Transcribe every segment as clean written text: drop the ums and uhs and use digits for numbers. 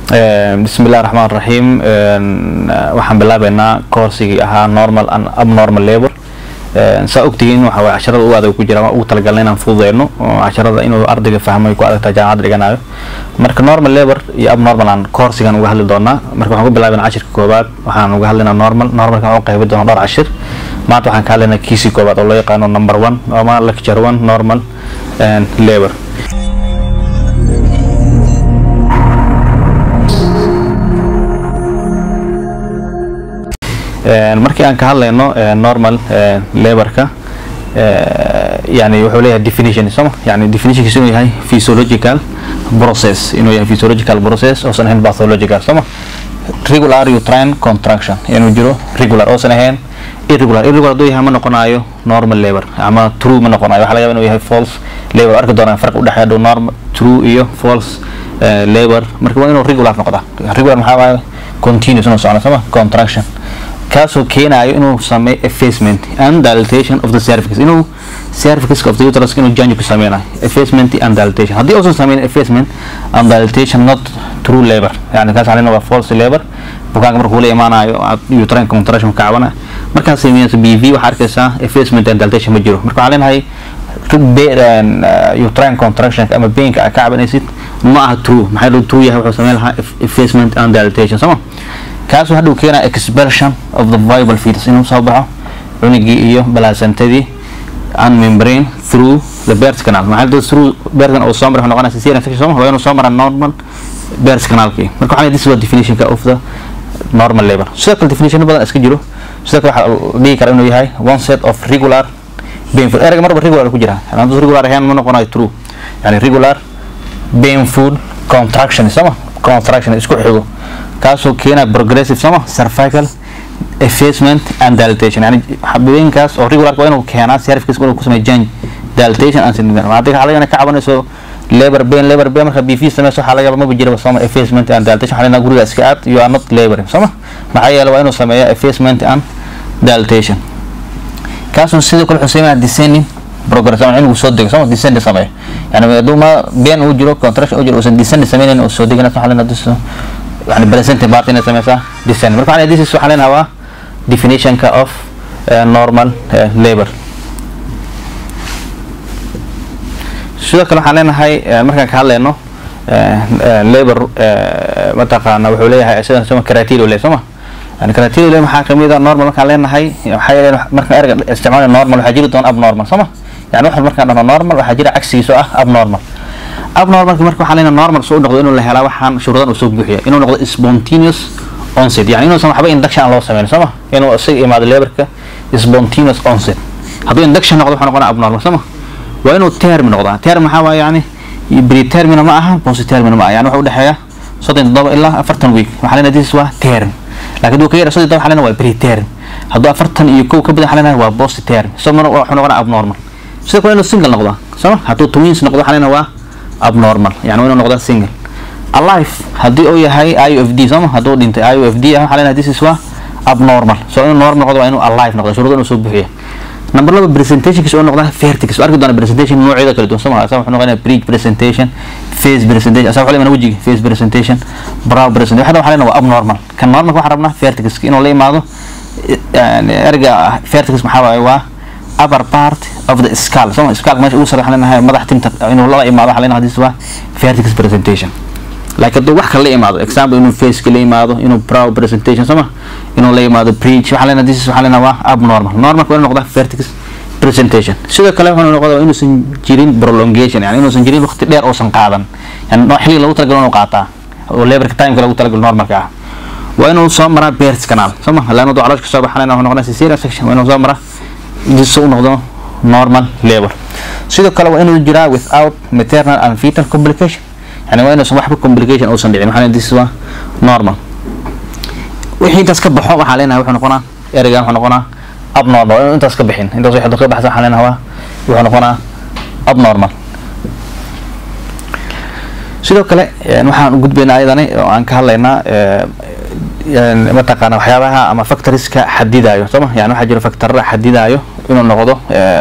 Bismillahi raxmaan raxiim. Waxaan bilaabeynaa koorsigii ahaa normal and abnormal labor. Saa ogtihiin, waxa waye casharada ugu adag ku jira ugu talagalnay inaan fududeyno oo casharada inuu ardayga fahmo ay ku adagtahay jaamacadda dhiganayo. Marka normal labor iyo abnormal aan koorsigan uga hadli doonaa. Marka waxaan ku bilaabeynaa cashirka koowaad, waxaan uga hadlaynaa normal. Normalka waxaan u qaybi doonaa dhowr cashir. Maanta waxaan ka hadlaynaa kiisii koowaad oo loo yaqaano number one ama lecture one, normal labor. Markii aan ka hadlayno normal laborka, yani wuxuu leeyahay definition, soma? Yani definitionkiisu inuu yahay physiological process, inuu yahay physiological process oosan ahayn pathological, soma? Regular uterine contraction inuu jiro, regular oosan ahayn irregular. Irregular hadduu yahay ma noqonayo normal labor ama true ma noqonayo, waxaa laga yaaba inuu yahay false labor. Arki doonaa farq u dhexeeya dhow normal, true iyo false labor. Marka waa inuu regular noqdaa. Regular maxaa waaye? Continuous inuu socno, soma? Contraction kaasoo keenayo inuu sameeyo effacement and dilatation of the cervix, inuu cervix of the uterus inuu change ku sameynayo, effacement and dilatation. Haddii uusan sameynin effacement and dilatation, not true labor, yani kaas waxaa waa false labor. Bukaanka markuu la imaanayo uterine contraction ka cabanaya, markaas sameynayso PV, waxaa arkaysaa effacement and dilatation ma jiro. Marka waxaa leenahay uterine contraction ama painka aad ka cabanaysid ma aha true. Maxaa loo true yahay? Wuxuu sameyn lahaa effacement and dilatation, soma? Kaasoo hadhow keenaya expulsion of the viable fetus, inuu soo baxo cunugii iyo placentadii and membrane through the birth canal. Maxaa la through birth canal oo soo mara wuxuu noqonaya cesarean section, soma? Waa inuu soo mara normal birth canalkii. Marka waxaa this is what definitionka of the normal labor. Sidoo kale definition badan iska jiro. Sidoo kale waxaa la dhihi karaa inuu yahay one set of regular painful, erayga marba regular ku jira, yani hadduu regular ahayn ma noqonayo true, yani regular painful contraction, soma? Contraction isku xigo kaasoo keenaya progressive, soma, cervical effacement and dilatation. Yani xabooyinkaas oo regular waa inuu keenaa cervix inuu ku sameeyo change, dilatation and significant. Haddii waxaa laga yaabaa ka cabanayso labor pain, labor pain, marka PV sameyso waxaa laga yaabaa maba jiraba, soma, effacement and dilatation. Waxaa leenahay guriga iska aad, you are not laboring, soma? Maxaa yeelay waa inuu sameeyaa effacement and dilatation. Kaasoo sidoo kale wuxuu sameeyaa descending progress, ama inuu soo dego, soma? Descending sameeyo, yani hadduu ma pain uu jiro, contraction uu jiro, uusan descending sameynayn, uu soo degana, waxaa leenahay this yani placenta part inay sameysaa descend. Marka waxaa this is waxaa leenahay waa definitionka of normal labor. Sidoo kale waxaan leenahay markaan ka hadlayno labor, mataqaana wuxuu leeyahay sidan, soma, criteria leeyahay, soma? Yani criteria leeyahay maxaa kamid ah normal markaan leenahay? Waxaa yeelay markaan erga isticmaalayo normal, waxaa jiri doona abnormal, soma? Yani wax markaan dhahno normal, waxaa jira cagsigiisa oo ah abnormal. Abnormalka marka waxaa leenahay normal soo noqdo inuu la helaa waxaan shuruudan uu soo buuxiya: inuu noqdo spontaneous onset, yani inuusan waxba induction aan loo sameyn, soma? Inuu isaga imaado laborka, spontaneous onset. Hadduu induction noqdo, wuxuu noqonaa abnormal, soma? Waa inuu term noqdaa. Term maxaa waaye? Yani pretermina ma aha, posttermina ma aha, yani wuxuu udhexeeya 37 ilaa 40 week. Waxaa leenahay this waa term. Laakiin hadduu ka yara 37, waxaa leenahay waa preterm. Hadduu 41 ka badan, waxaa leenahay waa postterm, so mar wuxuu noqonaa abnormal. Sidoo kale inuu single noqdaa, soma? Hadduu twins noqdo, waxaa leenahay waa abnormal, yani waa inuu noqdaa single. Alive haddii uu yahay IUFD, soma? Hadduu dhintay IUFD ah, waxaa leenahay this is waa abnormal. So inuu normal noqdo waa inuu alive noqdo, shuruudo inuu soo buuxiya. Number 2, presentationkiisa oo noqdaa vertex. Arki doona presentation noocyada kala duwan, soma? Asa wuxuu noqonayaa breech presentation, face presentation, asa wuxuu leeyahay wajiga, face presentation, brow presentation. Waxaa leenahay waa abnormal. Kan normal waxaan rabnaa vertex inuu la imaado. Yani erga vertex maxaa waaye? Waa upper part of the skull, soma? Skull meesha ugu sare waxaan leenahay madax tinta inuu la imaado, waxaan leenahay this waa vertex presentation. Laakiin hadduu wax kale la imaado, example inuu face la imaado, inuu brow presentation, soma, inuu la imaado breech, waxaan leenahay this is waxaan leenahay waa abnormal. Normal waa inuu noqdaa vertex presentation. Sidoo kale wuxuu noqdaa inuusan jirin prolongation, yani inuusan jirin waqti dheer uusan qaadan, yani xilli lagu talagalo inuu qaataa oo laborka timeka lagu talagalo normalka ah. Waa inuu soo maraa birth canal, soma? Laana hadduu caloosha kasoo baxanayna, wuxuu noqonaa cesarean section. Waa inuu soo maraa si uu noqdo normal labor. Sidoo kale waa inuu jiraa without maternal and fetal complication, yani waa inuusan waxba complication uusan dhicin. Waxaa this waa normal. Wixii intaas ka baxo, waxaa leenahay wuxuu noqonaa ereygan wuxuu noqonaa abnormal. Waa inuu intaas ka bixin. Intaas wixii ka baxsan, waxaa leenahay waa wuxuu noqonaa abnormal. Sidoo kale waxaan u gudbaynaa ayadani oo aan ka hadlaynaa mataqaana waxyaabaha ama factorska xadidayo, sooma? Yani waxaa jira factorada xadidayo inuu noqdo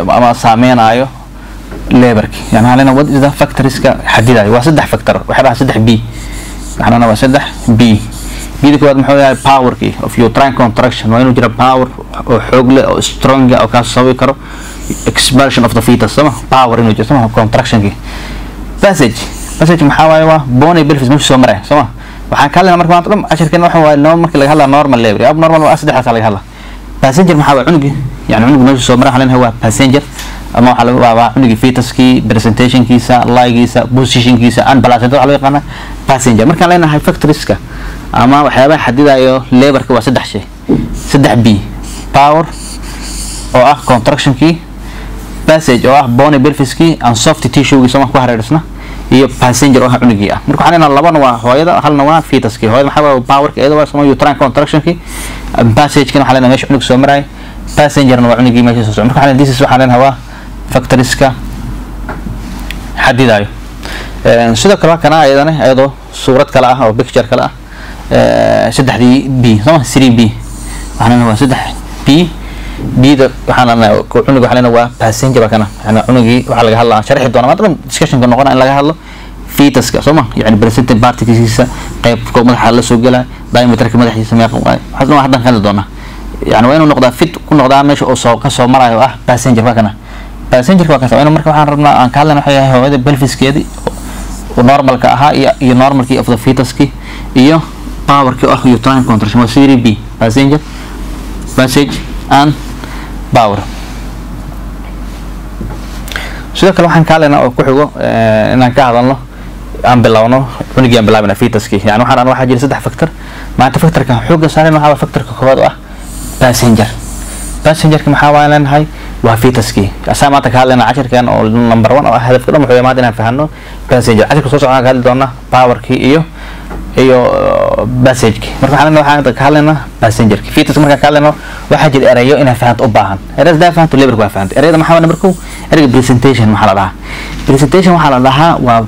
ama saameynayo laborki. Yani waxaa leenahay what is the factorska xadidayo? Waa saddex factor, waxay dhahaa saddex B. Waxaan waa 3 B. B da koowaad muxuu yahay? Powerkii of uterine contraction, waa inuu jira power oo xoog leh oo strong ah oo kaas sababi karo expulsion of the fetus, sama power inuu jiro, sama contractionkii. Passage maxaa waaye? Waa bony pelvis meesha soo maraya, sama. Waxaan ka hadlaynaa marka maanta dhan cashirkeena waxa waaye markii laga hadlaa normal labor, abnormal waa saddexdaas laga hadlaa. Passenger maxaa waaye? Cunugii, yani cunugu meesha soo maray waxaan leenahay waa passenger, ama waxaa laga waa cunugii fetuskii, presentationkiisa, liegiisa, positionkiisa and placenta waxaa loo yaqaanaa passenger. Markaan leenahay factorieska ama waxyaabaha xadidayo laborka waa 3 shay, 3 B: power oo ah contractionkii, passage oo ah bony pelviskii and soft tissue-gii soo ku hareersna, iyo passenger oo ah cunugii ah. Marka waxaan leenahay labana waa hooyada, halna waa fetuskii. Hooyada maxaa waaye? Powerka iyada waa sama uterine contractionkii, passage-kana waxaa leenahay meesha cunug soo maraya, passengerna waa cunugii meesha soo socda. Marka waxaan leenahay this is, waxaan leenahay waa factorieska xadidayo. Sidoo kale waa kana ayadana iyadoo suurad kale ah oo picture kale ah, 3dii B, soma 3 B. Waxaan leenahay waa 3 B. B da waxaan leenahay cunuga, waxaan leenahay waa passenger. Waa kana, yani cunugii waxaa laga hadlaa, sharxi doona maanta dhan discussionka noqona in laga hadlo fetuska, soo ma, yani presenting particleskiisa, qaybka madaxa la soo gelaa, diameterka madaxiisa meeqa waay, waxaas dhan haddan ka hadli doonaa. Yani waa inuu noqdaa fit ku noqdaa meesha uu soo ka soo marayo oo ah passenger. Waa kana passengerka, waa kaas. Waa inuu marka waxaan rabnaa aan ka hadlayna waxay yahay hooyada pelviskeedii oo normalka ahaa iyo normalkii of the fetuskii iyo powerkii oo ah uterine contraction. Waa 3 B: passenger, passage and power. Sidoo kale waxaan ka hadlaynaa oo ku xigo inaan ka hadalno, aan bilowno cunugii, aan bilaabina fetuskii. Yani waxaan waxaa jira 3 factor. Maanta factorka xoogga saarayna waxaa waa factorka koowaad oo ah passenger. Passengerka maxaa waan leenahay? Waa fetuskii. Asaa maanta ka hadlayna cashirkan oo number 1 oo ah. Hadafka dhan wuxuu yahay maanta inaan fahanno passenger. Cashirka soo socda ka hadli doona powerkii iyo passagekii. Marka waxaan leenahay waxaan ka hadlaynaa passengerki fetus. Markaan ka hadlayno waxaa jira erayo inaad fahanto u baahan. Erayada hadaa fahanto laborka waa fahanto. Erayada maxaa waa? Number 1, erayga presentation maxaa la dhahaa? Presentation waxaa la dhahaa waa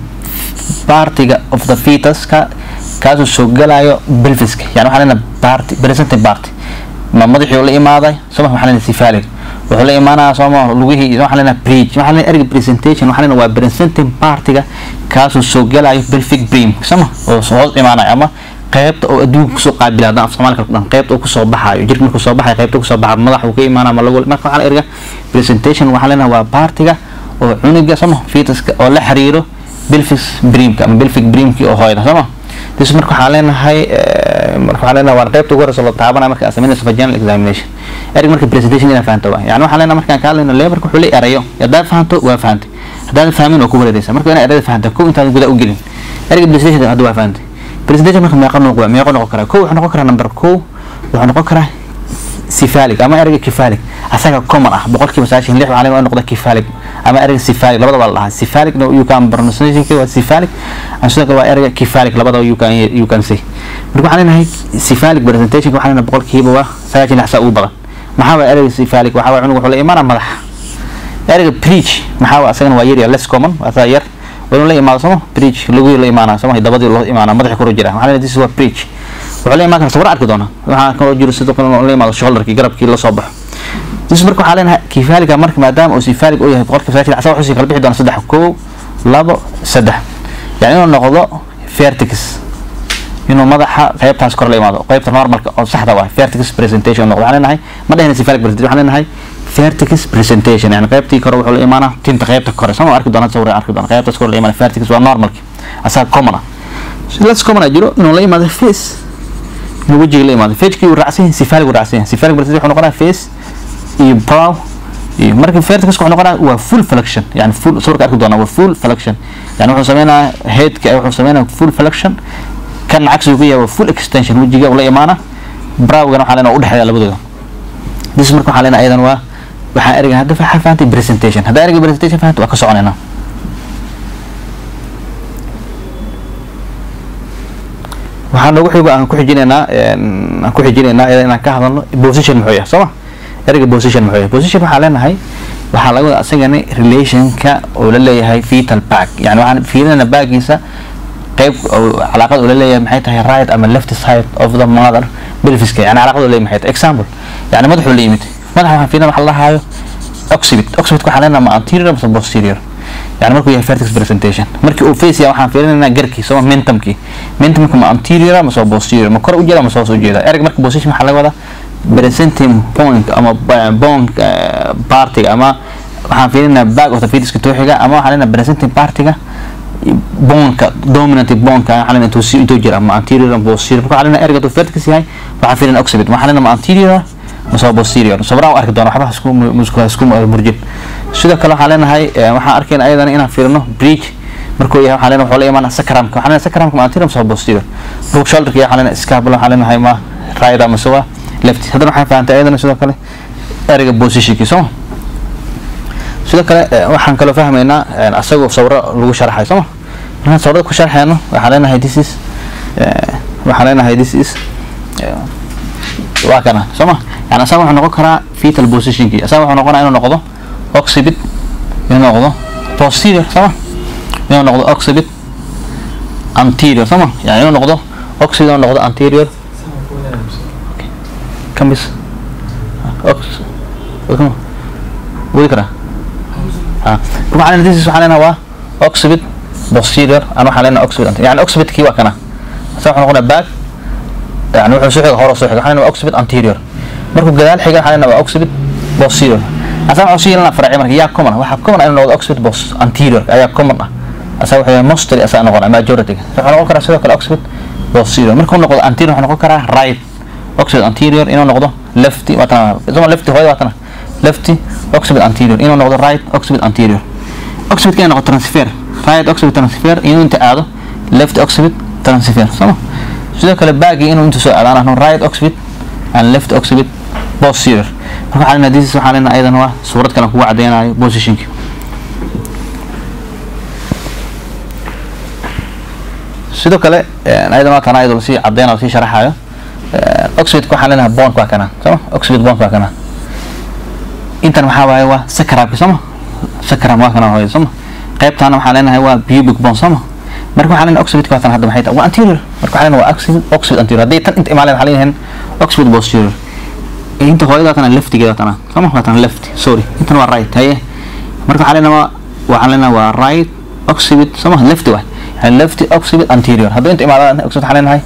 partiga of the fetuska kaasoo soo galayo pelviska. Yani waxaan leenahay party, presenting party, ma madaxii la imaaday, soo ma, waxaan leenahay cephalic. Wuxuu la imaanayaa, soo ma, lugihii, waxaan leenahay breech. Waxaan leenahay erayga presentation waxaan leenahay waa presenting partiga kaasoo soo galayo pelvic brim, soo ma, oo soo hoos imaanaya ama qaybta oo adduunka kusoo qaabila. Haddaan af Soomaali kale ku dhahan, qaybta oo kusoo baxaayo jirka markuu soo baxayo, qaybta kusoo baxayo madax uu ka imaanaya ma lagu. Marka waxaa la erga presentation waxaan leenahay waa partiga oo cunuga, soo ma, fetuska oo la xiriiro pelvis brimka ama pelvic brimkii oo hooyada, soo ma. This marka waxaan leenahay, marka waxaan leenahay waa qaybta ugu horeysa la taabanayo marka aad samaynayso vaginal examination. Erayga marka presentation inaad fahanto waa, yani waxaan leenahay markaan ka hadlayno laborka wuxuu leeyahay erayo, haddaad fahanto waa fahantay, haddaad fahmin waa ku wareereysaa. Marka waa inaad erayada fahantaa kow intaadan gudaha u gelin. Erayga presentation hadda waa fahantay. Presentation marka meeqa nooc waa? Meeqa noqon karaa? Kow wuxuu noqon karaa, number 1 wuxuu noqon karaa cephalic ama erayga cephalic, asaga common ah 96%. Waxaa laga noqda cephalic ama erayga cephalic, labadaba la dhahaa. Cephalic no, you can pronunciation waa cephalic and sidoo kale waa erayga cephalic, labadaba you can say. Marka waxaan leenahay cephalic presentation waxaan leenahay 96% saa ugu badan. Maxaa waa erayga cephalic? Waxaa waa cunug wuxuu la imaanaa madaxa. Erayga breech maxaa waa? Asagana waa yar, less common, waa saa yar. Waa inuu la imaado, sooma, breech lugihii la imaanaa, sooma, dabadii loo imaanaa, madaxii kor u jira. Waxaan leenahay this is waa breech. Wuxuu la imaan karaa sawir arki doona. Waxaa kaloo jiro sidoo kale la imaado shoulderkii, garabkii la soo baxo. This marka waxaa leenahay cephalic. Marka maadaama uu cephalic uu yahay 90%, asaga wuxuu sii kala bixi doonaa 3: 1, 2, 3. Yani inuu noqdo vertex, inuu madaxa qaybtaas kor la imaado, qaybta normalka oo saxda waa vertex presentation noqdo. Waxaan leenahay ma dhahayna cephalic presentation, waxaan leenahay vertex presentation. Yani qaybtii kore wuxuu la imaanaa tinta qaybta kore, sama arki doona sawir arki doona, qaybtaas kore la imaanaa. Vertex waa normalki, asaga common ah. Less common ah jiro inuu la imaado face, inuu wejiga la imaado. Facekii uu raacsan yahay cephalic uu raacsan yahay. Cephalic presentation wuxuu noqonayaa face iyo brow iyo marka vertex wuxuu noqonayaa waa full flexion, yani full, sawirka arki doona waa full flexion. Yani wuxuu sameynayaa headka, wuxuu sameynayaa full flexion. Kan cagsigu ku yahay waa full extension, wejiga uu la imaana. Browgana waxaa leenahay u dhexeeya labadooda. This marka waxaa leenahay ayadan waa waxaa ereyga hadda waxaa fahantay presentation. Hadda ereyga presentation fahantay waa ka soconaynaa. Waxaa noogu xigo aan ku xijinaynaa iyada inaan ka hadalno position muxuu yahay, soo ma. Ereyga position muxuu yahay? Position waxaa leenahay waxaa laga wadaa asagani relationka uu la leeyahay fetal back. Yani waxaan fiirinayna backiisa qayb oo calaaqad uu la leeyahay maxay tahay, right ama left side of the mother pelviska. Yani calaaqad uu leeyahay maxay tahay? Example, yani madaxuu la yimid, madaxa waxaan fiirinaa waxa la dhahaayo occiput. Occiput waxaa leenahay ma anterior mise posterior. Yani markuu yahay vertex presentation, markii uu face yahay waxaan fiirinaynaa garkii, soo mentumkii. Mentumku ma anterior ma soo posterior, ma kor u jeeda ma soo jeeda. Ereg marka position waxaa laga wadaa presenting point ama bone partiga, ama waxaan fiirinaynaa back of the fetuska tooxiga, ama waxaan leenahay presenting partiga bonka, dominant bonka waxaan leenahay intuu si intuu jira ama anterior ama posterior. Marka waxaan leenahay erega hadduu vertex yahay waxaan fiirinaynaa occiput, waxaan leenahay ma anterior ma soo posterior. Sawiraan u arki doona, waxba isku murjin. Sidoo kale waxaan leenahay waxaan arkaynaa ayadana inaan fiirino breech markuu yahay, waxaan leenahay wuxuu la imaanaa sacrumka. Waxaan leenahay sacrumka ma anterior ma soo posterior. Markuu shoulderka yahay waxaan leenahay scapula, waxaan leenahay ma right ama soo left. Haddana waxaan fahantay ayadana sidoo kale ereyga positionkii, soo sidoo kale waxaan kaloo fahmaynaa asagoo sawiro lagu sharaxayo, soo ma? Markaan sawirada ku sharxayno waxaan leenahay this is, waxaan leenahay this is waa kana, soo ma? Yani asaga wuxuu noqon karaa fetal positionkii, asaga wuxuu noqonaa inuu noqdo occiput, inuu noqdo posterior, soo ma? Inuu noqdo occiput anterior, soo ma? Yani inuu noqdo occiput, inuu noqdo anterior kamis ox wadi karaa. Ha, marka waxaan leenahay this is, waxaan leenahay waa occiput posterior, ana waxaan leenahay occiput anterior. Yani occiputkii waa kana, asaga wuxuu noqonaa back, yani wuxuu soo xiga hore soo xiga, waxaan leenahay waa occiput anterior. Markuu gadaal xiga waxaan leenahay waa occiput posterior. Asaga wuxuu sii yeelanaa faracyo. Marka yaa common ah? Waxaa common ah inuu noqdo occiput post anterior ayaa common ah. Asaga wuxuu yahay mostly asaga noqonaa majority. Wuxuu noqon karaa sidoo kale occiput posterior. Markuu noqdo anterior wuxuu noqon karaa right occiput anterior, inuu noqdo left, waatana isma left hooyada, waatana left occiput anterior, inuu noqdo right occiput anterior. Occiput inuu noqdo transverse, right occiput transverse, inuu inta aado left occiput transverse, soo ma? Sidoo kale baagi inuu inta soo aado aan ahno right occiput and left occiput posterior. Marka waxaan leenahay this is, waxaan leenahay ayadana waa suurad kale kugu cadeynayo positionkii. Sidoo kale ayadana waa kana ayadoo lasii cadeynayo, lasii sharaxayo. Occiputka waxaan leenahay bone waa kana, soo ma? Occiput bone waa kana. Intan waxaa waaye waa sacrumki, soo ma? Sacrum waa kana hooyo, soo ma? Qaybtaana waxaan leenahay waa pubic bone, soo ma? Marka waxaan leenahay occiputka waa tan. Hadda maxay tahay? Waa anterior. Marka waxaan leenahay waa occiput anterior. Haddii tan inta imaan waxaan leenahay occiput posterior. Inta hooyada waa tan, leftigeeda waa tan, soo ma? Waa tan left, sorry, intan waa right. Haye, marka waxaan leenahay waa, waxaan leenahay waa right occiput, soo ma? Left waay, yani left occiput anterior. Haddii inta imaadaan occiput waxaan leenahay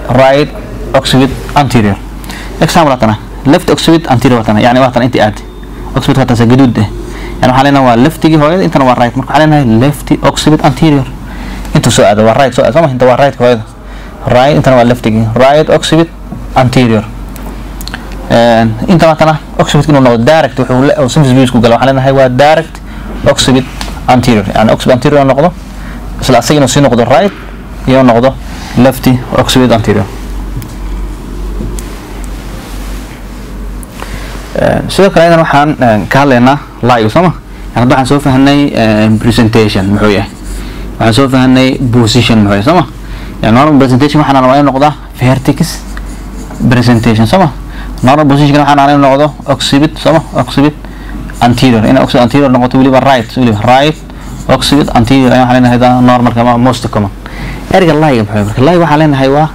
right occiput anterior. Example waa tana left occiput anterior, waa tana, yani waa tan intii aad occiput waa taas gaduud eh. Yani waxaan leenahay waa leftigii hooyada, intana waa right. Marka waxaan leenahay left occiput anterior, inta soo aado waa right, soo aado, soo ma? Inta waa right hooyada, right, intana waa leftigii, right occiput anterior. Inta waa tana occiput inuu noqdo direct, wuxuu symphysis pubis ku gala, waxaan leenahay waa direct occiput anterior. Yani occiput anterior inuu noqdo isla asaga inuu sii noqdo right iyo noqdo left occiput anterior. Sidoo kale ayadana waxaan ka hadlaynaa lie, soo ma? Yani hadda waxaan soo fahanay presentation muxuu yahay, waxaan soo fahanay position muxuu yahay, soo ma? Yani normal presentation waxaan rabaa inuu noqdaa vertex presentation, soo ma? Normal position waxaan rabaa inuu noqdo occiput, soo ma? Occiput anterior, inay occiput anterior noqoto, weliba right, weliba right occiput anterior ayaan waxaan leenahay normalka ama most common. Ereyga lie muxuu yahay? Marka lie waxaan leenahay waa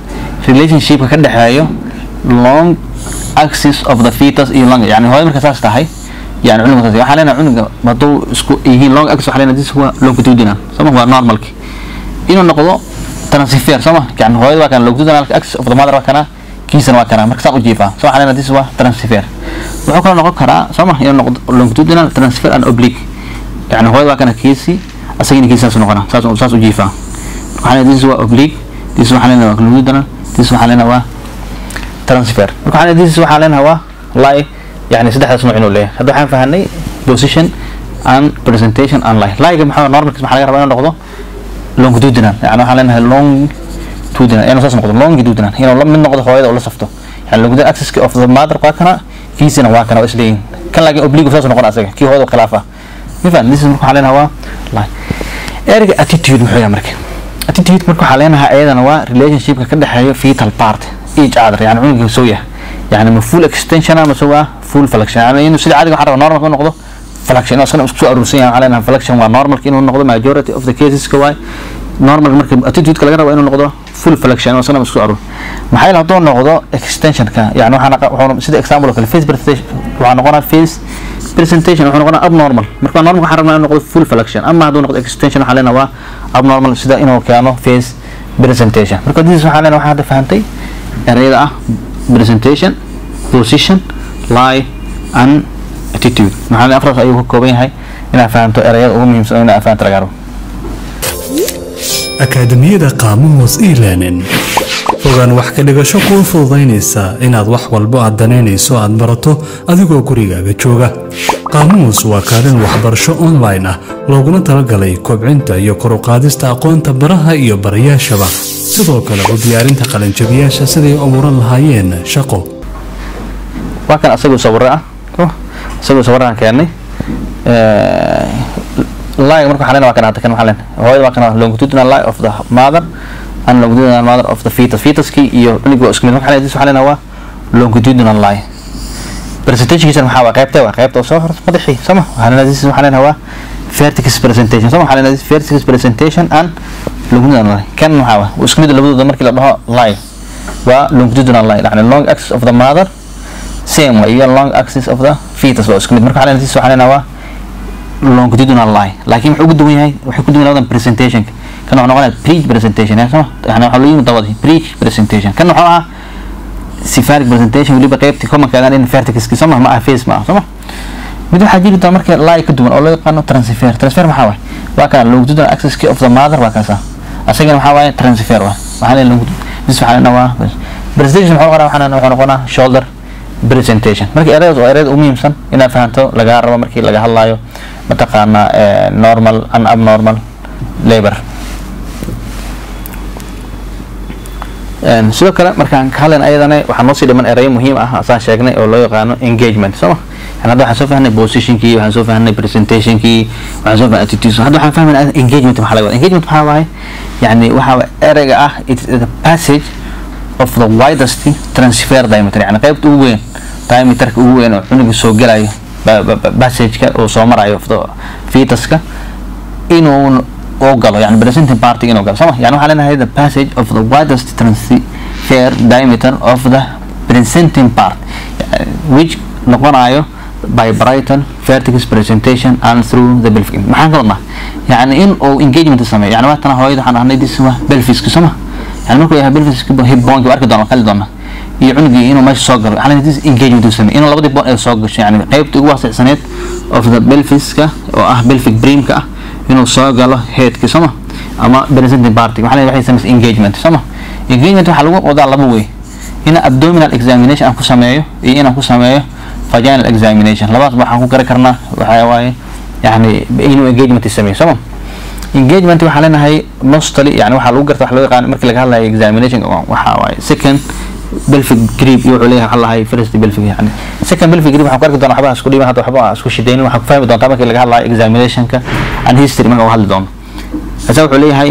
relationshipka ka dhexeeyo long axis of the fetus iyo long, yani hooyada marka saas tahay, yani cunuga saas waxaan leenahay cunuga hadduu isku yihiin long axis, waxaan leenahay this waa longitudinal, soo ma? Waa normalki inuu noqdo transverse, soo ma? Yani hooyada waa kana longitudinal axis of the mother waa kana, kiisana waa kana, marka saan u jiifaa, soo waxaan leenahay this waa transverse. Wuxuu kaloo noqon karaa, soo ma, inuu noqdo longitudinal, transverse and oblique. Yani hooyada waa kana kiisi, asagina kiisi saas u noqonaa, saas u jiifaa. Marka waxaan leenahay this waa oblique, this waxaan leenahay waa longitudinal, this waxaan leenahay waa transverse. Marka waxaan leenahay this waxaan leenahay waa lie, yani saddexdaas nooc inuu leeyahay. Hadda waxaan fahanay position and presentation and lie. Lie maxaa normalkiis? Maxaa laga rabaa? Inuu noqdo longitudinal, yani waxaan leenahay longitudinal inuu saas noqdo, longitudinal inuu la mid noqdo hooyada oo la safto. Yani longitudinal axis of the mother waa kana, kiisina waa kana, waa isleeyihin kan, laakiin oblique saas noqon asaga kii hooyada khilaaf ah, ma fahan? This is, marka waxaan leenahay waa lie. Ereyga attitude muxuu yahay? Marka attitude marka waxaa leenahay ayadana waa relationshipka ka dhexeeyo fetal part each other. Yani cunuga soo yahay, yani ma full extension ama soo waa full flexion? Yani inuu sida caadiga waxaan rabaa normal inuu noqdo flexion, inuu asagana isku soo aruursan yahay. Waxaan leenahay flexion waa normal inuu noqdo majority of the cases ka waay normal. Marka attitude-ka laga rabo inuu noqdo full flexion, inuu asagana isku soo aruur. Maxaa yeelay hadduu noqdo extension-ka, yani waxaan sida example oo kale face presentation waxaa noqonaa face Presentation wuxuu noqonaa abnormal. Marka normal waxaan rabnaa inuu noqdo full flexion, ama hadduu noqdo extension waxaan leenahay waa abnormal, sida inuu keeno face presentation. Marka this waxaan leenahay, waxaan hadda fahantay ereyada ah presentation, position, lie and attitude. Maxaa leenahay afraas ayuu ka kooban yahay inaad fahanto ereyada ugu muhiimsan oo inaad fahanto laga rabo. Akaademiyada Qaamuus e-learning, fogaan wax ka dhigasho kuu fududaynaysa inaad wax walbo aad danaynayso aad barato adigoo gurigaaga jooga. Qaamuus waa kaalin waxbarasho online ah looguna talagalay kobcinta iyo kor u qaadista aqoonta baraha iyo barayaashaba, sidoo kale u diyaarinta qalinjabiyaasha siday u abuuran lahaayeen shaqo. Waa kan asagoo sawirro ah, isagoo sawiraan keennay lie. Marka waxaan leenahay waa kan hadda, kan waxaan leenahay hooyada waa kan longitudinal lie of the mother and longitudinal mother of the fetus. Fetuskii iyo cunugi waa isku mid. Marka waxaan leenahay waa longitudinal lie. Presentationkiisana maxaa waa qaybtee? Waa qaybta oo soo hor madaxii, soma? Waxaan leenahay this, waxaan leenahay waa vertex presentation, soma? Waxaan leenahay vertex presentation and longitudinal lie. Kan maxaa waa? Isku mid labadooda. Markii la dhaho lie waa longitudinal lie, yani long axis of the mother same way iyo long axis of the fetus waa isku mid. Marka waxaan leenahay this, waxaan leenahay waa longitudinal lie, laakiin wuxuu ugu duwan yahay, waxay ku duwan labadan presentationka. Kan wuxuu noqonayaa breech presentation, soma? Yani waxaa loo yimid dabadii breech presentation. Kan wuxuu ahaa cephalic presentation, weliba qaybtii commonka in vertexki, soma? Ma aha face, ma aha, soma? Mid waxaa jiri doona marka lie ka duwan oo loo yaqaano transverse. Transverse maxaa waay? Waa kan longitudinal axis of the mother, waa kaasa. Asagana maxaa waaye? Transverse waa. Waxaa leeyahay this, waxaa leeyahay waa presentation. Muxuu noqonaa? Waxaan wuxuu noqonaa shoulder presentation. Marka ereyadaas waa ereyada ugu muhiimsan inaad fahanto lagaa rabo markii laga hadlayo mataqaanaa normal and abnormal labor. Sidoo kale markaan ka hadlayna ayadana waxaa noo sii dhiman ereyo muhiim ah, asaan sheegnay, oo loo yaqaano engagement, soo ma? Yani hadda waxaan soo fahnay positionkii, waxaan soo fahnay presentationkii, waxaan soo fahnay attitudes. Hadda waxaan fahmaynaa engagement. Maxaa laga wadaa engagement? Maxaa waaye? Yani waxaa waaye ereyga ah it is the passage of the widest transverse diameter, yani qaybta ugu weyn, diameterka ugu weyn oo cunuga soo gelayo, passageka uu soo marayo of the fetuska inuu oo galo, yani presenting party inuu galo, soma? Yani waxaa leenahay the passage of the widest transverse diameter of the presenting part, which noqonayo by parietal vertex presentation and through the pelvic. Maxaan ka wadnaa? Yani in uu engagement sameeyo, yani waatana hooyada waxaan ahnay this waa pelviska, soma? Yani markuu yahay pelviska hip bone arki doona qali doona iyo cunugii inuu meesha soo galo, waxaa leenahay this engagement uu sameeyo, inuu labadii bone ay soo gasho, yani qaybta ugu waasicsaneed of the pelviska oo ah pelvic brimka ah inuu soo galo headki, soma? Ama presenting party. Waxaa leenahay waxay samaysa engagement, soma? Engagement waxaa lagu wadaa laba way: in abdominal examination aan ku sameeyo iyo inaan ku sameeyo vaginal examination. Labadaas waxaan ku garan karnaa waxaa waaye yani inuu engagement sameeyo, soma? Engagement waxaa leenahay mostly, yani waxaa lagu garta waxa loo yaqaan markii laga hadlayo examination waxaa waaye second pelvic grip iyo wuxuu leeyahay waxaa lahay first pelvic. Yani second pelvic grip waxaan ku arki doonaa, waxba isku dhiban hadda, waxba isku shidaynin. Waxaan ku fahmi doontaa markii laga hadlayo examinationka and history marka uu hadli doono. Asa wuxuu leeyahay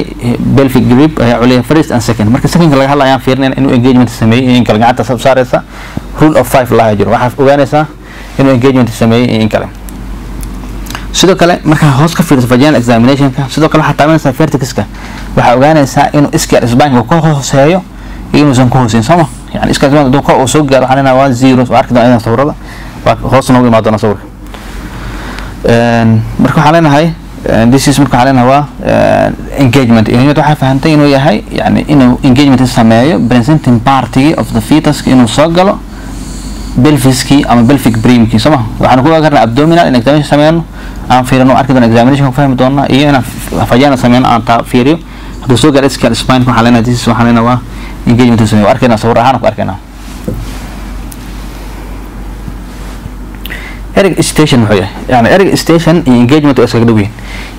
pelvic grip ayaa wuxuu leeyahay first and second. Marka secondka laga hadlayo ayaan fiirinayna inuu engagement sameeyey in kale. Gacanta sab saaraysa, rule of five laha jiro, waxaad ogaanaysaa inuu engagement sameeyey in kale. Sidoo kale markaa hoos ka fiiriso vaginal examinationka, sidoo kale waxaad taabanaysaa vertexka, waxaa ogaanaysaa inuu ischial spine ka hooseeyo iyo inuusan ka hooseyn, sooma? Yani ischial spine hadduu kor uu soo gaaro waxaan leenahay waa zero. Waa arki doonaa idan sawirada, waa hoos noogu imaan doona sawirka. Marka waxaan leenahay this is, marka waxaan leenahay waa engagement. Engagement waxaa fahantay inuu yahay, yani inuu engagement sameeyo presenting party of the fetus inuu soo galo pelviskii ama pelvic brimkii, sooma? Waxaan ku ogaan karnaa abdominal in examination sameyno aan fiirino, arki doona examination ku fahmi doona, iyo inaan vaginal sameyno aan taa fiiriyo. Hadduu soo gaaro ischial spine waxaan leenahay this is, waxaan leenahay waa engagement sameeyo. Waa arkaynaa, sawir ahaan ku arkaynaa. Ereyga station muxuu yahay? Yani ereyga station iyo engagement waa iskaga dhow yihiin.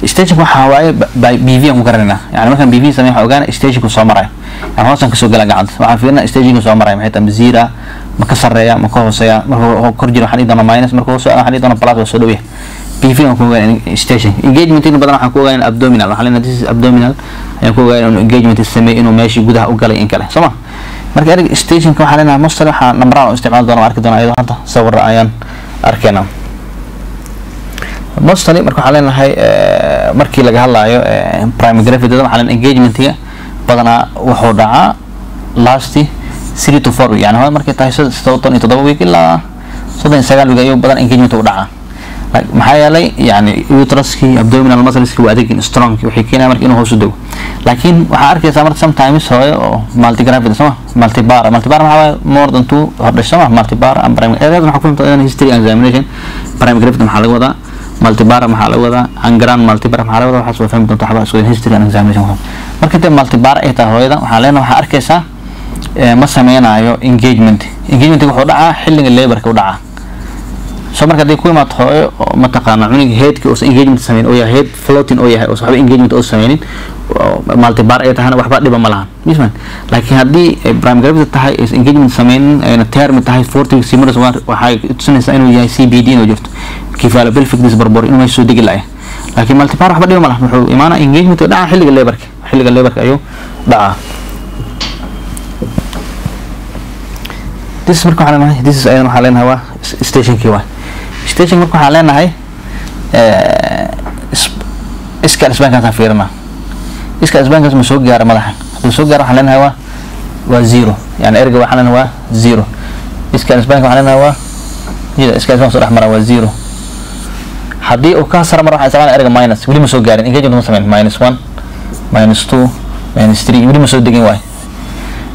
Station waxaa waaye by BV aan ku garanaynaa. Yani markaan BV sameeyo waxaan ogaanaa stationku soo marayo, yani hoosaan kasoo gala gacanta, waxaan fiirinaa stationku soo marayo maxay tahay, ma zero, ma ka sarreeya, ma ka hooseeya. Marka kor jiro waxaan dhihi doonaa minus, marka hoos waxaan dhihi doonaa plus, waa soo dhow yahay. BV aan ku ogaanaa station. Engagement in badan waxaan ku ogaanaa abdominal. Waxaan leenahay this is abdominal ayaan ku ogaanaa inuu engagement sameeyo, inuu meeshii gudaha u galay in kale, soo ma? Marka ereyga stationka waxaan leenahay mostly waxaa nambaraan u isticmaali doona, arki doonaa iyadoo hadda sawir ayaan arkayna mostly. Marka waxaan leenahay markii laga hadlayo primigravidada waxaa leenahay engagementiga badanaa wuxuu dhacaa last 3 to 4 week, yani hore markay tahay 37 week ilaa 39 week ayuu badan engagement u dhacaa. Maxaa yeelay yani uteruskii, abdominal muscleski waa adeegin strong, waxay keenaya marka inuu hoos u dego. Laakiin waxaa arkaysaa marka sometimes hooyo oo multigravida, soma, multipara. Multipara maxaa waaye? More than two hordhash, soma. Multipara and primigravida waxaa ku fahamtaa idan history and examination. Primigravida maxaa laga wadaa? Multipara maxaa laga wadaa? Grand multipara maxaa laga wadaa? Waxaas waa fahmi doonta waxba isku history and examination. Marka intay multipara ay tahay hooyada, waxaa leenahay, waxaa arkaysaa ma sameynayo engagement. Engagement wuxuu dhacaa xilliga laborka u dhacaa. So marka haddii ku imaado hooyo oo mataqaana cunug headki uusan engagement sameyn, oo yahay head floating oo yahay, uusan waxba engagement oo sameynin, multipara ay tahana, waxba dhiba ma lahan misman. Laakiin haddii primigravida tahay, aysan engagement sameynin, ayna term tahay, 40 weeks, waxay tusinaysaa inuu yahay CPD, inuu jirto cephalopelvic disproportion, inuu meesha soo degi la'yahay. Laakiin multipara waxba dhiba ma lahan, wuxuu imaanaa engagement dhacaa xilliga laborka, xilliga laborka ayuu dhacaa. This marka waxaan leenahay, this is ayadan waxaan leenahay waa stationkii waay. Station marka waxaan leenahay ischial spine-kaasaan fiirinaa. Ischial spine-kaas ma soo gaara madaxa? Hadduu soo gaaro, waxaan leenahay waa zero, yani erga waxaan leenahay waa zero. Ischial spine waxaan leenahay waa jida ischial spine soo dhex mara, waa zero. Haddii uu ka sara maro, waxaan isticmaalaa erga minus. Weli ma soo gaarin, engagement ma sameyn. -1, -2, -3, weli ma soo degin waay.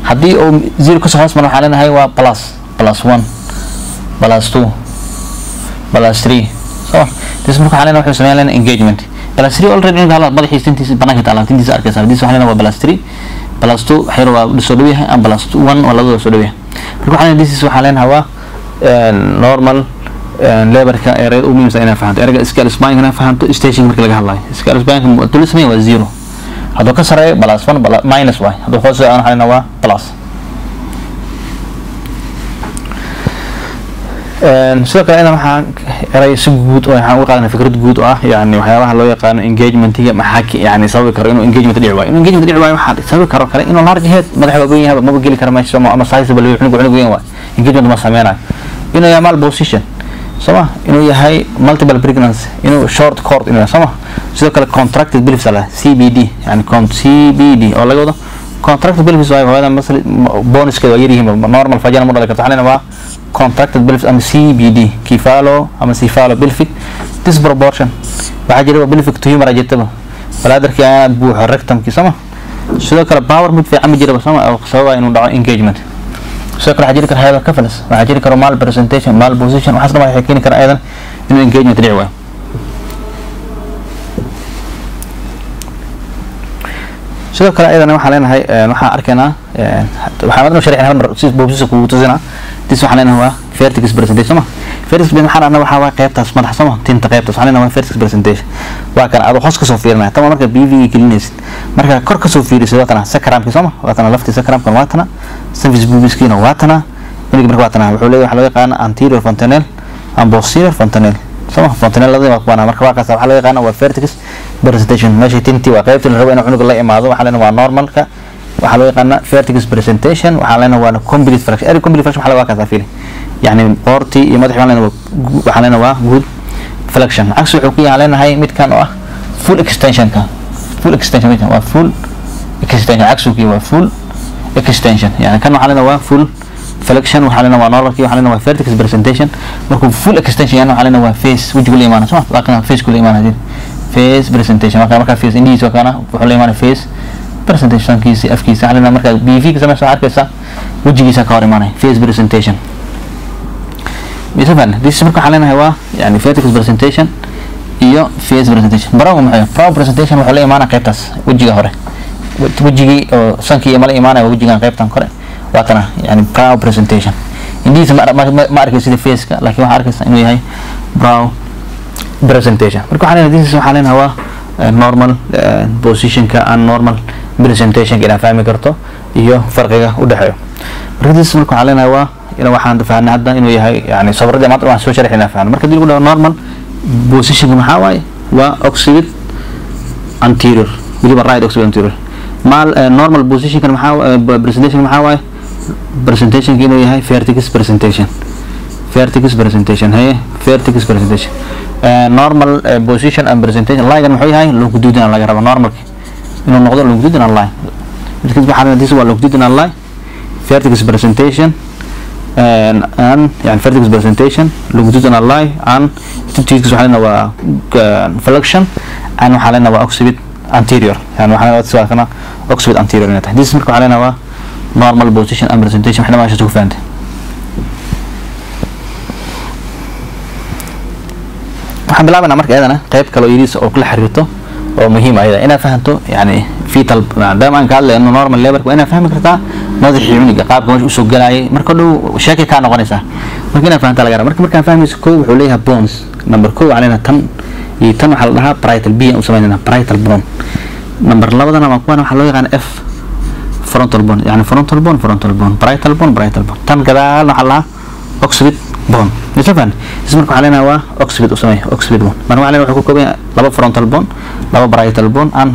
Haddii uu zero kasoo hoos maro, waxaan leenahay waa plus, +1, +2, +3. So this marka waxaan leenahay wuxuu sameyn leenahay engagement +3 already. Inta hala madaxiisa tintiisa banaanka taala, tintiisa arkaysaa. This waxaan leenahay waa +3, +2 xiro waa soo dhow yahay, ama +1 waa labadooda soo dhow yahay. Marka waxaan leenahay this is waxaan leenahay waa normal laborka. Ereyada ugu muhiimsan inaad fahanto, ereyga ischial spine inaad fahanto. Station marka laga hadlayo, ischial spine hadduu la sameeyo waa zero, hadduu ka sareeyo +1, minus waay, hadduu hoos waxaan leenahay waa plus. Sidoo kale inaan waxaan eray si guud oo waxaan uga qaadanay fikrad guud oo ah yani waxyaabaha loo yaqaano engagementiga. Maxaa yani sababi karo inuu engagement dhici waayo? Inuu engagement dhici waayo waxaa sababi karo kale inuu large head, madaxa waa weyn yahay, maba geli karo meesha, ama sizable cunug weyn waay, engagement ma sameynayo. Inuu yahay malposition, soma, inuu yahay multiple pregnancy, inuu short cord inuu yahay, soma. Sidoo kale contracted pelvis ala CPD, yani CPD oo laga wado contracted pelvis waayo hooyada masal boneskeeda waa yar yihiin, normal vagina ma dhali karto. Waxaan waa contracted pelvis ama CPD, cephalo ama cephalopelvic disproportion. Waxaa jira pelvic tumor jirtaba, bladderkii ayaa buuxo, rectumkii, soma. Sidoo kale power mid fiican ma jiraba, soma, oo sababa inuu dhaco engagement. Sidoo kale waxaa jiri kara hydrocephalus, waxaa jiri kara mal presentation, mal position, waxaas dhan waxay keeni karaan ayadan inuu engagement dhici waayo. Sidoo kale ayadana waxaan leenahay, waxaan arkaynaa, waxaan madna sharxin hal mar si boobsiisa kugu tusinaa. This waxaan leenahay waa vertex presentation, soma. Vertex waxaan arnaa waxaa waa qaybtaas madax, soma, tinta qaybtaas waxaan leenahay waa vertex presentation. Waa kana adoo hoos kasoo fiirinaya tan, waa marka PV gelinaysid. Marka kor kasoo fiirisid, waa kana sacrumki, soma, waa tana lafti sacrumkan, waa tana symphysis pubiskiina, waa tana cunuga. Marka waa tana wuxuu leeyahay waxaa loo yaqaana anterior fontanelle and posterior fontanelle, soma. Fontanelle waa kuwana. Marka waa kaas waxaa loo yaqaana waa vertex presentation. Meesha tintii waa qaybta la rabo inuu cunuga la imaado. Waxaa leenahay waa normalka, waxaa loo yaqaana vertex presentation. Waxaa leenahay waa complete flexion. Eri complete flexion waxaa laga kaasa fiili, yani qoortii iyo madaxii waxaa leenahay waa good flexion. Cagsi wuxuu ku yahay leenahay midkan oo ah full extensionka. Full extension midkan waa full extension, cagsi ku yahay waa full extension. Yani kan waxaa leenahay waa full flexion, waxaa leenahay waa normalki, waxaa leenahay waa vertex presentation. Markuu full extension yahay, waxaa leenahay waa face, wejigu la imaana, soo waa kana face ku la imaana, face presentation. Marka face indhihiisa waa kana, wuxuu la imaana face presentationkiisa, afkiisa. Waxaa leenahay marka PV ka sameysa, waxaa arkaysaa wejigiisa ka hor imaanaya, face presentation misafan. This marka waxaan leenahay waa yani vertex presentation iyo face presentation. Brow muxuu brow presentation? Wuxuu la imaanaa qaybtaas wejiga hore, wejigii oo sankii iyo mala imaanaya, wejigan qaybtan kore waa kana, yani brow presentation. Indhihiisa ma arkay sida faceka, laakiin waxaa arkaysa inuu yahay brow presentation. Marka waxaan leenahay this waxaan leenahay waa normal positionka and normal presentationka, inaad fahmi karto iyo farqiga u dhexeeyo. Marka this marka waxaan leenahay waa ina waxaan fahnay hadda inuu yahay yani sabradii maanta waan soo sharxi inaan fahno. Marka dii lagu dhaho normal positionka maxaa waaye? Waa occiput anterior, weliba right occiput anterior. Mal normal positionka maxaa, presentation maxaa waaye? Presentationka inuu yahay vertex presentation, vertex presentation haye, vertex presentation. Normal position and presentation line muxuu yahay? Longitudinal laga raba normalki inuu noqdo, longitudinal line. Midka waxaa this waa longitudinal line, vertex presentation. And yani vertex presentation, longitudinal lie and tibtiisa waxaa leenahay waa flexion, and waxaa leenahay waa occiput anterior, yani waxaa leenahay waa kana occiput anterior inay tahay. This marka waxaa leenahay waa normal position and presentation. Waxna meesha ku fahantay. Waxaan bilaabanaa marka iyadana qayb kale oo yariis oo kula xiriirto oo muhiim ayada inaad fahanto, yani fetal, maadaama aan ka hadlayno normal labor, waa inaad fahmi kartaa madaxii cunuga qaabka meesha usoo galayay. Marka dhow sheekay kaa noqonaysaa, marka inaad fahantaa laga rabaa. Marka markaan fahmayso, kow wuxuu leeyahay bones. Number kow waxaa leenahay tan iyo tan waxaa la dhahaa parietal B aan u samaynayna parietal bone. Number labadana waa kuwan, waxaa loo yaqaana F frontal bone, yani frontal bone, frontal bone, parietal bone, parietal bone. Tan gadaalna waxaa la dhahaa occiput bone. Isla fahn is marka waxaa leenahay waa occiput u sameey occiput bone. Marka waxaa leenahay wuxuu ka kooban yahay laba frontal bone, laba parietal bone, and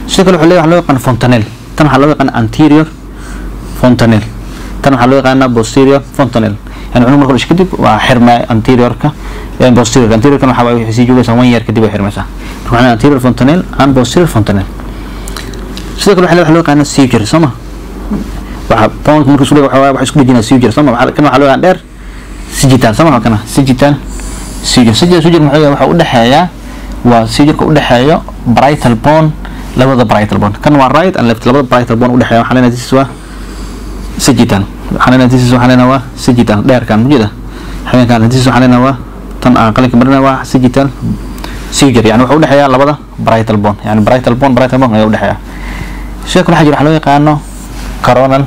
sidoo kale wuxuu leeyahay waxaa loo yaqaan fontanel. Tan waxaa loo yaqaan anterior fontanel, tan waxaa loo yaqaanaa posterior fontanel. Yani cunug marka dhasho kadib waa xirma anteriorka, posterior. Anteriorkan waxaa waxay sii joogaysaa 1 year kadib way xirmaysaa. Marka waxaa anterior fontanel and posterior fontanel. Sidoo kale waxaa loo yaqaanaa suture, soo ma? Waxa bone markuu isku dhago waxa isku dhejinaa suture, soo ma? Kan waxaa loo yaqaan dheer sagittal, soo ma? Kana sagittal suture. Sagittal suture muxuu yahay? Waxa u dhexeeya waa sutureka u dhexeeyo parietal bone, labada parietal bone. Kan waa right and left, labada parietal bone u dhexeeya. Waxaa leenahay this waa sagittal, waxaa leenahay this waxaa leenahay waa sagittal dheerkan mujida xaweenkan. This waxaa leenahay waa tan aan qalinka marina waa sagittal suture, yani wuxuu u dhexeeyaa labada parietal bone, yani parietal bone, parietal bone ayaa u dhexeeya. Sidoo kale waxaa jira waxaa loo yaqaano coronal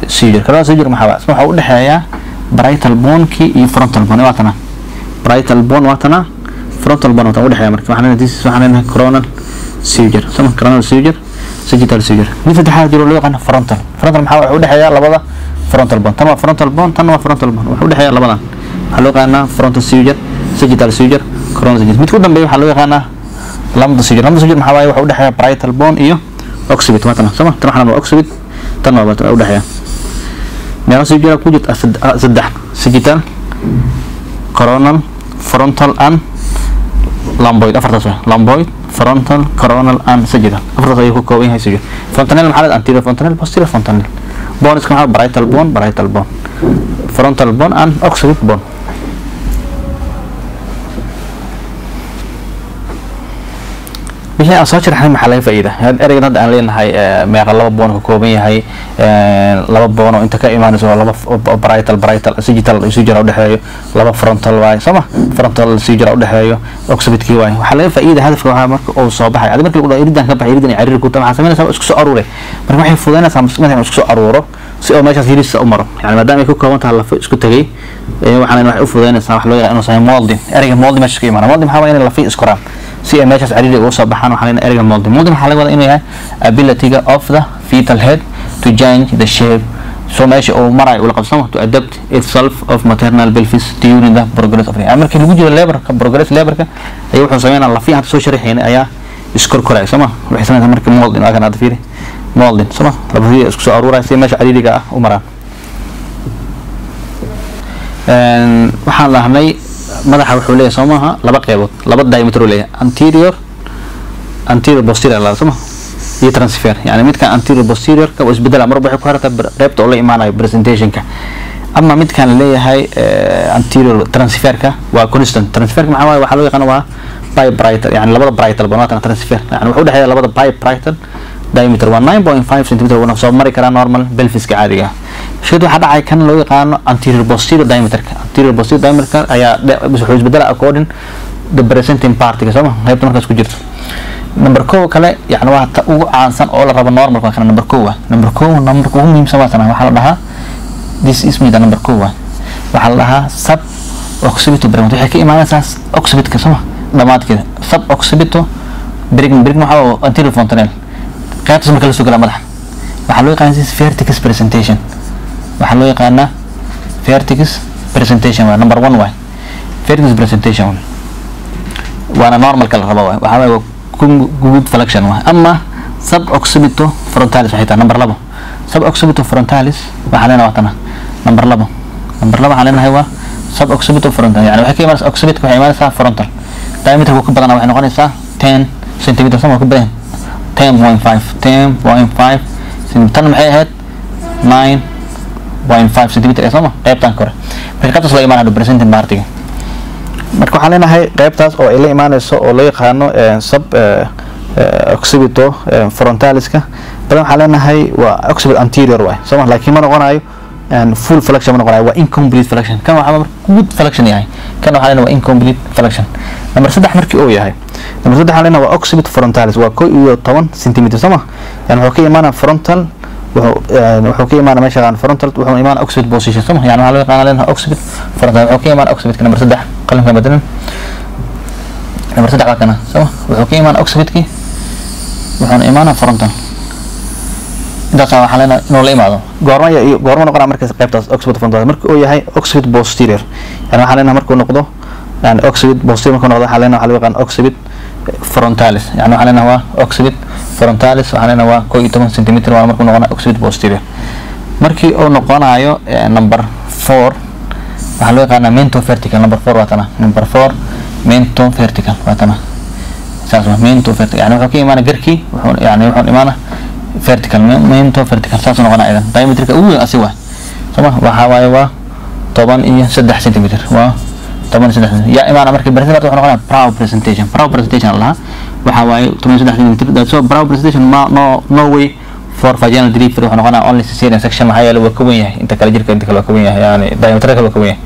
suture. Coronal suture maxaa waa? Isna waxaa u dhexeeya parietal bone-kii iyo frontal bone. Waa tana parietal bone, waa tana frontal bone, waa tan u dhexeeya. Marka waxaan leenahay this waxaan leenahay coronal suture, sama? Coronal suture, sagittal suture. Mid saddexaad jiro loo yaqaano frontal. Frontal maxaa? Wuxuu u dhexeeyaa labada frontal bone. Tan waa frontal bone, tan waa frontal bone, wuxuu u dhexeeyaa labadan. Waxaa loo yaqaanaa frontal suture, sagittal suture, coronal suture. Midka u dambeeya waxaa loo yaqaanaa lambda suture. Lambda suture maxaa waaye? Wuxuu u dhexeeyaa parietal bone iyo occiput. Waa tana, sama? Tan waxaa occiput, tan waa u dhexeeya. Meeqa suture ku jirta? Saddex: sagittal, coronal, frontal and lambdoid. Afartaas waa lambdoid, frontal, coronal and sagittal. Afartaas ayuu ka kooban yahay suture. Fontanel maxaa leedahay? Anterior fontanel, posterior fontanel. Boneska maxaa? Parietal bone, parietal bone, frontal bone and occiput bone. Wixii aan soo sharaxnay maxaa laga faa'iida? Ereygan hadda aan leenahay meeqa laba bone ka kooban yahay, laba bone oo inta ka imaanayso oo laba parietal, parietal, sagittal suture u dhexeeyo, laba frontal waaye, soo ma? Frontal suture u dhexeeyo, occipitkii waaye. Waxaa laga faa'iida hadafka waxaa marka uu soo baxay adi marka lagu dhaho iridan ka baxay, iridan ay cariiri ku tahay, waxaa samaynaysaa isku soo aruuray. Marka waxay fududaynaysaa madaxa inuu isku soo aruuro si oo meeshaas yariisa u maro, yani maadaama ay ku kooban tahay lafo isku tegay, waxaan waxay u fududaynaysaa wax loo yaqaan inuu sameeyo molding. Ereyga molding meesha iska imaana. Molding maxaa waaye? Inay lafi iskoraan si ay meeshaas cariiri uga soo baxaan. Waxaa leenahay ereyga molding. Molding waxaa laga wadaa inuu yahay ability of the fetal head to change the shape, so meesha uu marayo ula qabsamo, to adapt itself of maternal pelvis during the progress of, yani markii lagu jiro laborka, progress laborka ayaa wuxuu sameynaa lafi hadda soo sharaxayna ayaa iskorkoraya, soo ma? Waxay sameynaysaa marka molding. Waa kan hadda fiiri, molding, soo ma? Lafihii isku soo aruuraya si meesha cariiriga ah u maraan. Waxaan lahnay madaxa wuxuu leeyahay, soo maaha, laba qeybood, laba diameter uu leeyahay: anterior posterior la, soo ma, iyo transverse. Yani midkan anterior posterior ka waa isbedela marba, waxay ku xirtaa qeybta oo la imaanayo presentationka. Ama midkan la leeyahay anterior transverse-ka waa constant. Transverse maxaa waaye? Waxaa loo yaqaan waa biparietal, yani labada parietal bone. Waa transverse, yani wuxuu u dhexeeya labada biparietal. Diameter waa 9.5 centimeter, wuuna soo mari karaa normal pelviska caadiga ah. Mushkilada waxaa dhacay kan loo yaqaano anterior posterior diameterka. Anterior posterior diameterka ayaa wuxuu isbedela according the presenting party, soo ma? Qaybta markaas ku jirto. Number kow kale, yani waa ta ugu caansan oo la rabo normal waa kana number kow ah. Number kow, numberka ugu muhiimsan waa tana. Waxaa la dhahaa this is mida number kow ah, waxaa la dhahaa sub occipito bregma. Waxay ka imaanaysaa occipitka, soo ma, dhamaadkeeda. Sub occipito bregma, bregma waxaa waa anterior fontanel. Qaybtaas marka la soo galaa madaxa waxaa loo yaqaanaa vertex presentation. Waxaa loo yaqaanaa vertex presentation, waa number one waay. Vertex presentation waana normalka la rabo waay, waxaa waay waa good flexion waay. Ama sub occipito frontalis waxay tahay number labo. Sub occipito frontalis waxaa leenahay waa tana number labo. Number labo waxaa leenahay waa sub occipito frontal, yani waxay ka imaanaysaa occipitka, waxay imaanaysaa frontal. Diameter wuu ka badanaa, waxay noqonaysaa 10 centimeter, sama? Ka badan 10.5, 10.5 centimeter. Tan maxay ahayd? 0.5 centimeter soo ma qaybtan kore. Marka qaybtaas la imaanaya presenting partiga. Marka waxaan leenahay qaybtaas oo ay la imaanayso oo loo yaqaano sub occipito frontaliska badan, waxaan leenahay waa occiput anterior waay, soo ma? Laakiin ma noqonayo full flexion, ma noqonayo, waa incomplete flexion. Kan waxaa good flexion yahay, kan waxaa leenahay waa incomplete flexion. Number 3 markii uu yahay, number 3 waxaan leenahay waa occiput frontalis, waa 11 centimeter, soo ma? Yani wuxuu ka imaanaa frontal, wuxuu ka imaanaa meesha aan frontal, wuxuu imaanaa occiput position, soo ma? Yani waxaa loo yaqaanaa leenahay occiput frontal, wuxuu ka imaanaa occiputka. Number 3 qalinka bedelan, number 3 waa kana, soo ma? Wuxuu ka imaanaa occiputkii, wuxuuna imaanaa frontal. Intaas waxaan leenahay inuu la imaado. Goorma iyo goorma noqonaa markaas qaybtaas occiput frontal? Marka uu yahay occiput posterior. Yani waxaan leenahay markuu noqdo, yani occiput posterior markuu noqdo, waxaan leenahay waxaa loo yaqaan occiput frontalis. Yani waxaan leenahay waa occiput frontalis, waxaan leenahay waa 11 centimeter, waa markuu noqonayo occiput posterior. Markii uu noqonayo number 4, waxaa loo yaqaanaa mento vertical. Number 4 waa tana, number 4 mento vertical waa tana, saas waa mento vertical. Yani wuxuu ka imaanaa garkii, wuxuu yani wuxuu imaanaa vertical, mento vertical saas noqonaa. Idan diameterka ugu weyn asi waay, soo ma? Waxaa waaye waa 13 centimeter, waa 13 centimeter. Yaa imaana marka presentation wuxuu noqonaa brow presentation. Brow presentation lahaa waxaa waaye 13 centimeter. That's so brow presentation ma no way for vaginal delivery, wuxuu noqonaa only cesarean section. Maxaa yeelay waa ka weyn yahay inta kale jirka, inta kale waa ka weyn yahay, yani diameter kale waa ka weyn yahay.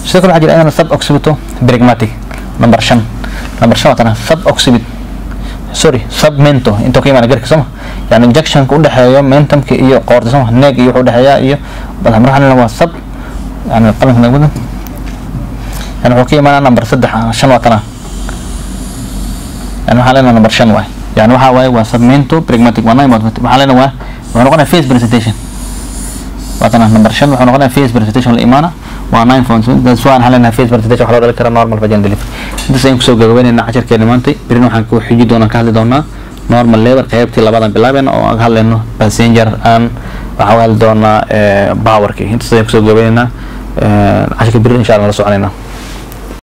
Sidoo kale waxaa jira iyadana sub occipito bregmatic, number 5. Number 5 waa tana, sub occipit, sorry, submento intuu ka imaana garka, soo ma? Yani injectionka u dhexeeyo mentumka iyo qoorta, soo ma? Neeg iyo wuxuu dhexeeyaa iyo marka waxaan waa sub, yani qalinka nagu badan, yani wuxuu ka imaanaa number 3, 5 waa tana. Yani waxaan leenahay number 5 waay, yani waxaa waaye waa submento bregmatic, waa 9. Waxaan leenahay waa wuxuu noqonayaa face presentation, waa tana number 5, wuxuu noqonayaa face presentation la imaana, waa 9 point. That's why waxaan leenahay face presentation waxaa loo dhali karaa normal vaginal delivery. Intaas ayaan kusoo gabagabeynayna casharkeena maantay. Berina waxaan ku xiji doonaa, ka hadli doonaa normal labor qaybtii labadan bilaabayna oo aan ka hadlayno passenger aan waxaan ka hadli doonaa powerkii. Intaas ayaan kusoo gabagabeynayna casharka. Berina insha Allah la soconayna.